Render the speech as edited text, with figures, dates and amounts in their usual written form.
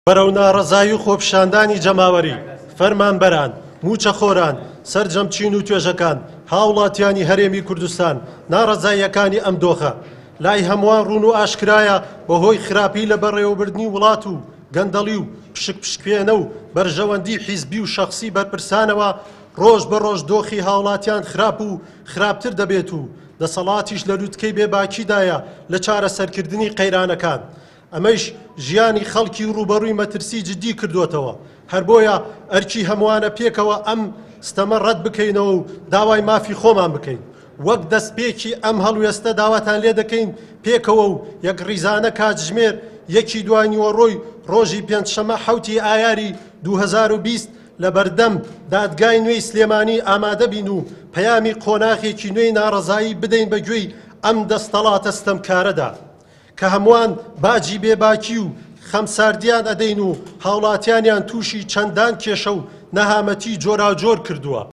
بەرەو ناڕەزایی و خۆپیشاندانی جەماوەری، فەرمانبەران، مووچەخۆران، سەرجەم چین و توێژەکان، هاوڵاتیانی هەرێمی کوردستان، ناڕەزاییەکانی ئەم دۆخە لای هەمووان ڕوون و ئاشکرایە بەهۆی خراپی لە بەڕێوەبردنی وڵات و گەندەڵی و پشک پشکوێنە و بەرژەوەندی حیزبی و شەخسی بەرپرسانەوە ڕۆژ بە ڕۆژ دۆخی هاوڵاتیان خراپ و خراپتر دەبێت و دەسەڵاتیش لە لوتکەی بێباکیدایە لە چارەسەرکردنی قەیرانەکان. ئەمەیش ژیانی خەڵکی ڕووبەڕووی مەترسی جددی کردووەتەوە، هەر بۆیە ئەرکی هەمووانە پێکەوە ئەم ستەمە ڕەت بکەینەوە و داوای مافی خۆمان بکەین. وەک دەستپێکی ئەم هەڵوێستە داواتان لێ دەکەین پێکەوە و یەکڕیزانە کاتژمێر یەکی دوانیوەڕۆی ڕۆژی پێنجشەمە حەوتی ئایاری 2020 لە بەردەم دادگای نوێی سلێمانی ئامادە بین و پەیامی قۆناغێکی نوێی ناڕەزایی بدەین بە گوێی ئەم دەستەڵاتە ستەمکارەدا. کە هەمووان باجی بێباکی و خەمساردیان ئەدەین و هاوڵاتیانیان تووشی چەندان کێشە و نەهامەتی جۆراوجۆر کردووە.